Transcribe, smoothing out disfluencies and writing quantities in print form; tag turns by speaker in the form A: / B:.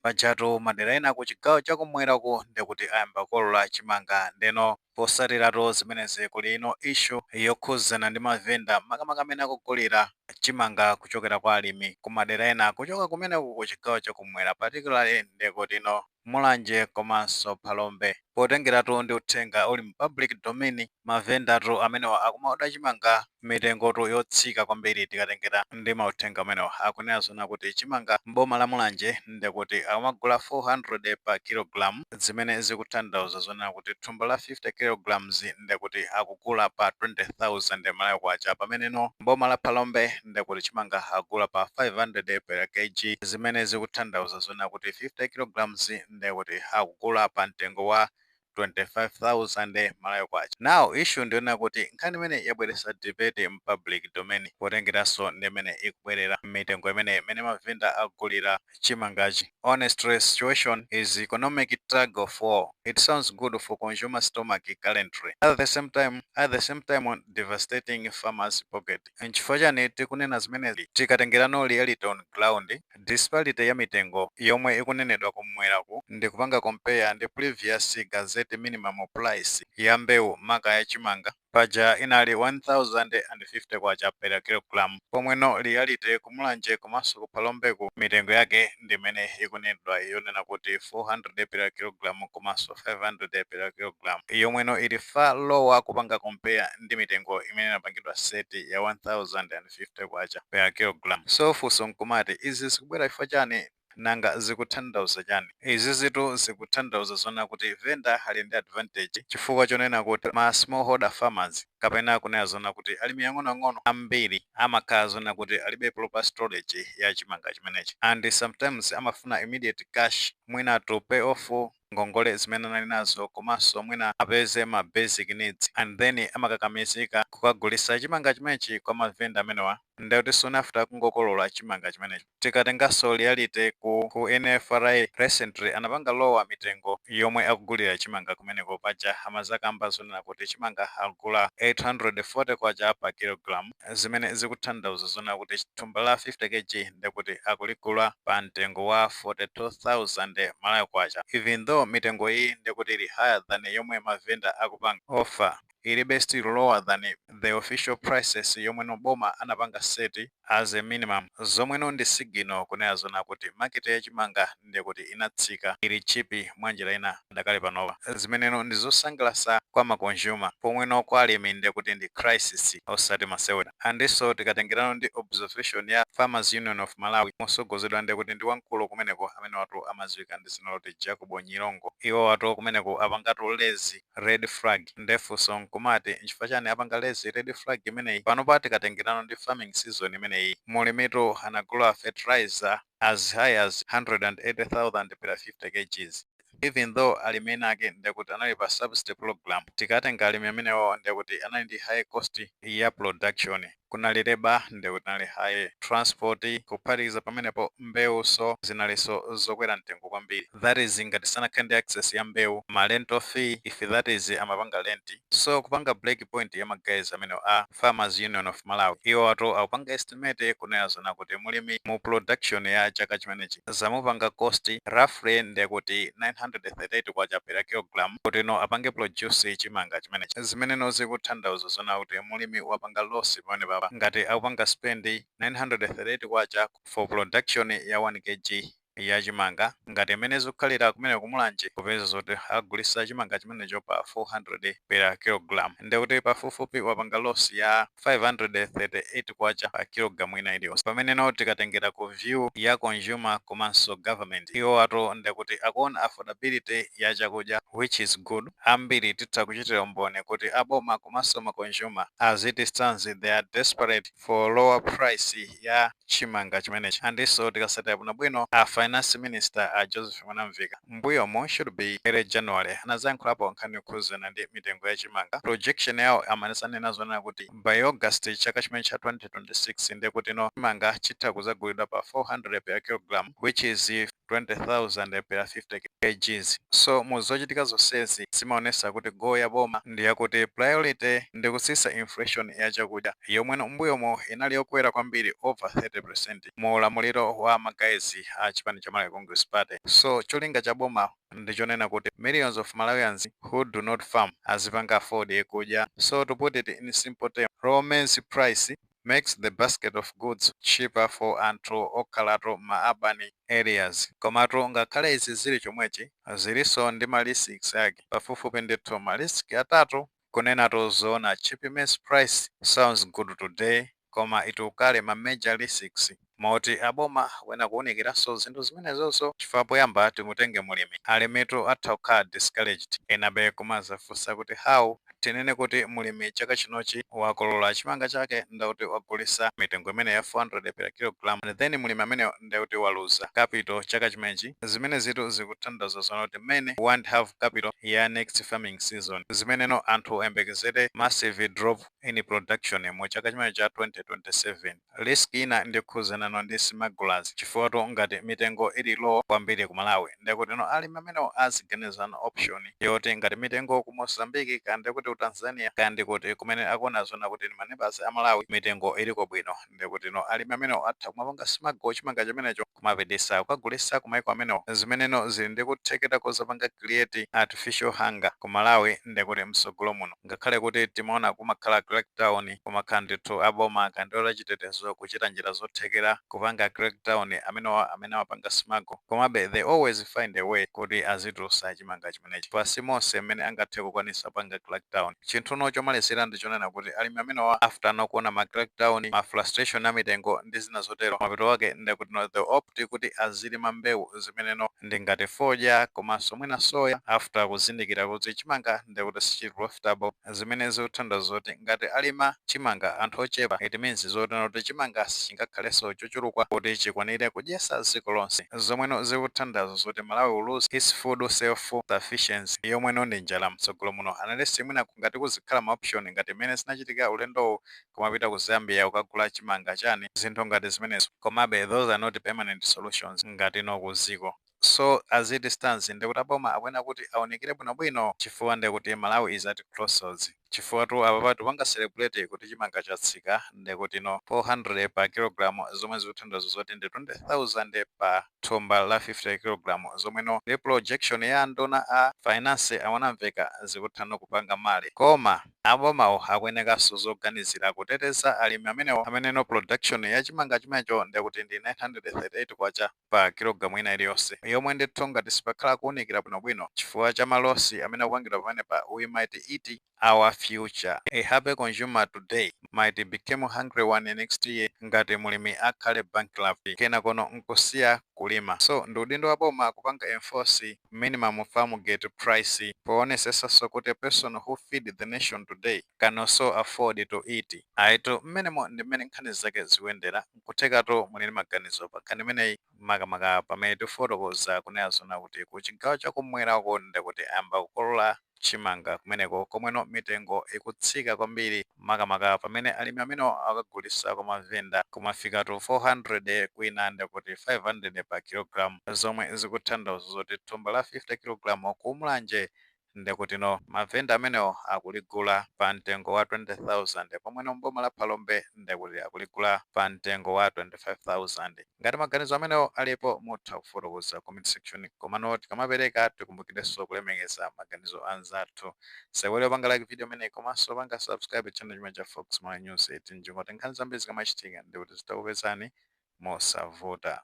A: Pajatu madera ena ku chigawo chakumwerako ndikuti ayamba kukolola chimanga. Ndeno posatiratu zimenezi, kuli ino issue yokhuzana ndi mavenda, makamaka amene akugulira chimanga kuchokera kwa alimi ku madera ena kuchoka kumeneku ku chigawo chakumwera, particularly ndikuti ino Mulanje komanso Phalombe. Potengeratu ndi uthenga uli mu public domain, mavendatu amenewa akumaoda chimanga mitengotu yotsika kwambiri. Tikatengera ndi mauthenga amenewa, akunena zona kuti chimanga mboma la Mulanje ndikuti akumagula 400 pa kilogram, zimene zikutanthauza zonena kuti thumba la 50 kilograms ndikuti akugula pa 20,000 Malawi kwacha, pameneno mboma la Phalombe ndikuti chimanga akugula pa 500 per kg, zimene zikutanthauza zonena kuti 50 kilograms ndikuti akugula pa mtengo wa 25,000 Malawi kwacha. Now issue ndiyonena kuti nkhani imene yabweretsa debate mu public domain, potengeranso ndi imene ikubwerera mitengo imene mavenda akugulira chimangachi. Honestly, situation is economic tug of war. It sounds good for consumer stomach currently, at the same time devastating farmers' pocket. Nchifukwa chani tikunena zimenezi? Tikatengerano reality on ground, disparity ya mitengo yomwe ikunenedwa kumweraku ndi kupanga compare ndi previous gazette minimum price ya mbewu, maka ya chimanga, paja inali 1050 kwacha per kilogram, pomweno reality kumulanje komanso kuphalombeku mitengo yake ndi imene ikunenedwa yonena kuti 400 per kilogram komanso 500 per kilogram, yomweno ili far lower kupanga compare ndi mitengo imene inapangidwa set ya 1050 kwacha per kilogram. So funso nkumati, izi zikubwera chifukwa chani? Nanga zikutanthauza chani? Izi zitu zikutanthauza zona kuti venda ali ndi advantage, chifukwa chonena kuti ma smallholder farmers, kapena kunena zona kuti alimi ang'onoang'ono ambiri, amakhala zona kuti alibe proper storage ya chimanga chimenechi, and sometimes amafuna immediate cash, mwina to pay off ngongole zimene anali nazo, komanso mwina apeze ma basic needs, and then amakakamizika kukagulisa chimanga chimenechi kwa mavenda amenewa, ndekuti soon after kungokolola chimanga chimenechi. Tikatenganso reality ku NFRA, recently anapanga lower mitengo yomwe akugulira chimanga kumeneko. Paja amazakamba zonena kuti chimanga akugula 840 kwacha pa kilogram, zimene zikutanthauza zonena kuti thumba la 50 kg ndekuti akuligula pa mtengo wa 42,000 Malawi kwacha. Even though mitengo iyi ndekuti ili higher than yomwe mavenda akupanga offer, ilibe still lower than the official prices yomwe boma anapanga set as a minimum, zomweno ndi signal kunena zona kuti market yachimanga ndekuti inatsika, ili cheap mwanjira ina dakali panopa, zimeneno ndi zosangalatsa kwa ma consumer, pomweno kwa alimi ndekuti ndi crisis osati masewera. Andinso tikatengerano ndi observation ya Farmers Union of Malawi, mosogozedwa ndekuti ndi wamkulu kumeneko amene watu amadziwika ndi dzina loti Jacobo Nyilongo, iwo watu kumeneko apangatu raise red flag. Ndefunso nkumati, nchifukwa chani apanga raise red flag imeneyi? Panopa tikatengerano ndi farming season imeneyi, mulimitu anagula fertilizer as high as 180,000 per 50 kgs, even though alimi ena ake ndekuti anali pa subsidy program. Tikatenga alimi amenewo, ndekuti anali ndi high cost ya production, kunali labour, ndekuti kunali high transport, kuphatikiza pamenepo mbewuso zinalinso zokwera mtengo kwambiri. That is ngati sanakhale ndi access ya mbewu, ma rental fee, if that is amapanga rent. So kupanga break point ya ma guys amene a Farmers Union of Malawi, iwo atu akupanga estimate kunena zona kuti mulimi mu production ya chaka chimenechi zamupanga cost roughly ndekuti 938 kwacha per kilogram kuti no apange produce chimanga chimenechi, zimeneno zikutanthauza zona kuti mulimi wapanga loss pamene papa ngati akupanga spend 938 kwacha for production ya 1 kg ya chimanga, ngati imene zikukhalira kumene kumulanje, kupeza zoti agulisa chimanga chimenecho pa 400 per kilogram, ndekuti pafupifupi wapanga loss ya 538 kwacha pa kilogram ina iliyonse. Pameneno tikatengera ku view ya consumer komanso government, iwo atu ndekuti akuona affordability ya chakudya, which is good. Ambiri titha kuchitira umboni kuti aboma komanso ma consumer, as it stands, they are desperate for lower price ya chimanga chimenechi. Andinso tikasatira bwinobwino, a finance minister a Joseph Mwanamveka mbuyomo, should be early January, anazayankhulapo nkhani yokhuzana ndi mitengo ya chimanga. Projection yawo amanena zonena kuti by August chaka chimene cha 2026 ndekuti no chimanga chitha kuzagulidwa pa 400 per kilogram, which is 20,000 per 50 kgs. So mu zochitika zonsezi zimaonesa kuti goal ya boma ndi yakuti priority ndi kutsitsa inflation ya chakudya, yomweno mbuyomo inali yokwera kwambiri over 30% mu ulamuliro wa ma guys a chipani cha Malawi Congress Party. So cholinga cha boma ndichonena kuti millions of Malawians who do not farm azipanga afford kudya. So to put it in simple terms, low maize price makes the basket of goods cheaper for anthu okhalatu ma urban areas. Komatu ngakhale izi zili chomwechi, zilinso ndi ma risks ake, pafupifupi ndithu ma risk atatu. Kunenatu zoona, cheap maize price sounds good today, koma it will carry ma major risks moti aboma wena kuwunikiranso zinthu zimenezonso, chifukwa poyamba timutenge mulimi, alimitu atha kukhala discouraged. Enabe kumazafunsa kuti how? Tinene kuti mulimi chaka chinochi wakolola chimanga chake, ndakuti wagulisa mitengo imene ya 400 per kilogram, and then mulimi amene ndakuti waluza capital chaka chimenechi. Zimene zitu zikutanthauza zona kuti mmene won't have capital ya next farming season, zimeneno anthu ayembekezere massive drop in production mu chaka chimene cha 2027. Risk ina ndikhuzanano ndi smugglers, chifukwa ngati mitengo ili low kwambiri ku Malawi, ndekuti no alimi amenewo aziganizana option yoti ngati mitengo ku Mozambique, kandi kuti ku Tanzania, kandi kuti kumene akuona zona kuti ni maneighbors a Malawi, mitengo iliko bwino, ndekuti no alimi amenewo atha kumapanga smuggle chimanga chimenecho kumapitisa kukagulisa kumaiko amenewo, zimeneno zili ndi kuthekera kozapanga create artificial hunger ku Malawi. Ndekuti msogolo muno, ngakhale kuti timaona kumakhala crackdown, kumakhala ndithu aboma kandi chitetezo kuchita njira zothekera kupanga crackdown amenewa amene amapanga smuggle, komabe they always find a way kuti azitulutsa chimanga chimenechi. Pasi monse mmene angathe kukwanisa kupanga crackdown. Chinthuno chomalizira ndichonena kuti alimi amenewa, after nokuona ma crackdown, ma frustration a mitengo ndi zina zotero, mapeto wake ndekuti no they opt kuti azilima mbewu zimeneno ndi ngati fodya komanso mwina soya, after kuzindikira kuti chimanga ndekuti sichili profitable, zimene zikuthandiza zoti ngati alima chimanga anthu ochepa, it means zotena kuti chimanga sichingakhalenso chochuluka kuti chikwanire kudyesa dziko lonse, zomweno zikuthandiza zoti Malawi will lose its food self sufficiency, yomweno ndi njala mtsogolo muno, unless mwina ngati kuzikhala ma option ngati mmene zinachitika ulendowu, kumapita ku Zambia kukagula chimanga chani, zinthu ngati zimenezo. Komabe those are not permanent solutions ngati no kuziko. So as it stands, ndikuti aboma akuyenera kuti aonekere bwinobwino, chifukwa ndikuti Malawi is at crossroads, chifukwa tu apa tipanga celebrate kuti chimanga chatsika, ndikuti no 400 pa kilogram, zomwe zikuthandiza zoti ndi 20,000 pa thumba la 50 kg, zomweno ndi projection ya nduna a finance awanamveka zikuthana kupanga mali. Koma abomawo akuyenekanso zoganizira kuteteza alimi amenewo, ameneno production ya chimanga chimenecho ndikuti ndi 938 kwacha pa kilogramu ina iliyonse, yomwe ndithu ngati sipakhala kuwunikira bwinobwino chifukwa cha ma loss amene akupangidwa pamenepa, we might eat our future. A happy consumer today might become hungry one next year ngati mulimi akhale bankrupt, kena kono nkusiya kulima. So ndi udindo wa boma kupanga enforce minimum farm gate price, poonetsetsanso kuti a person who feed the nation today can also afford to eat. Aitu, mmenemo ndi mmene nkhani zake zikuyendera. Nkuthekatu muli ndi maganizo pa nkhani imeneyi, makamaka pamene tifotokoza kunena zona kuti ku chigawo chakumwera ndikuti ayamba kukolola chimanga kumeneko, komweno mitengo ikutsika kwambiri, makamaka pamene alimi amenewo akagulisa kwa mavenda kumafika to 400, kwina ndikuti 500 pa kilogram, zomwe zikutanthauza zoti thumba la 50 kg kumulanje ndikuti no mavenda amenewo akuligula pa mtengo wa 20,000, pomweno mboma la Phalombe ndikuti akuligula pa mtengo wa 25,000. Ngati maganizo amenewo alipo, mutha kufotokoza comment section. Komano tikamapereka tikumbukirenso kulemekeza maganizo anzathu. Sewere panga like video imeneyi komanso panga subscribe channel chimene cha Fox Malawi News 18, ngoti nkhani zambiri zikamachitika ndikuti zitakupezani mosavuta.